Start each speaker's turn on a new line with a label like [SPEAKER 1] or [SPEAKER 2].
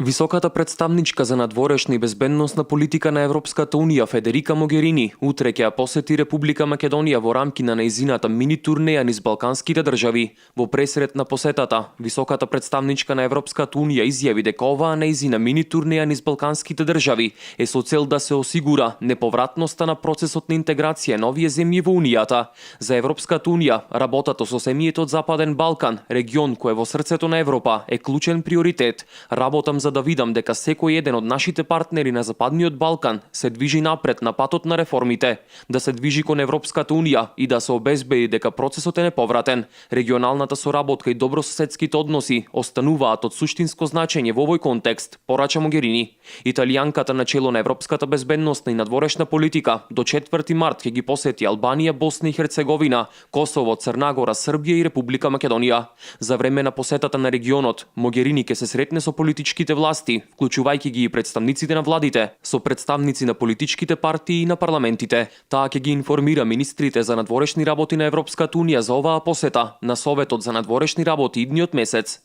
[SPEAKER 1] Високата представничка за надворешна и безбедносна политика на Европската Унија Федерика Могерини утре ќе ја посети Република Македонија во рамки на нејзината мини турнеја низ балканските држави. Во пресред на посетата, високата представничка на Европската Унија изјави дека оваа нејзина мини турнеја низ балканските држави е со цел да се осигура неповратноста на процесот на интеграција на овие земји во Унијата. За Европската Унија, работата со земјите од Западен Балкан, регион кој е во срцето на Европа, е клучен приоритет. Работам за да видам дека секој еден од нашите партнери на Западниот Балкан се движи напред на патот на реформите, да се движи кон Европската Унија и да се обезбеди дека процесот е неповратен. Регионалната соработка и добрососедските односи остануваат од суштинско значење во овој контекст, порача Могерини. Италијанката на чело на европската безбедносна и надворешна политика до 4 март ќе ги посети Албанија, Босна и Херцеговина, Косово, Црна Гора, Србија и Република Македонија. За време на посетата на регионот, Могерини ќе се сретне со политичките власти, вклучувајќи ги и представниците на владите, со представници на политичките партии и на парламентите. Таа ќе ги информира министрите за надворешни работи на Европската Унија за оваа посета на Советот за надворешни работи идниот месец.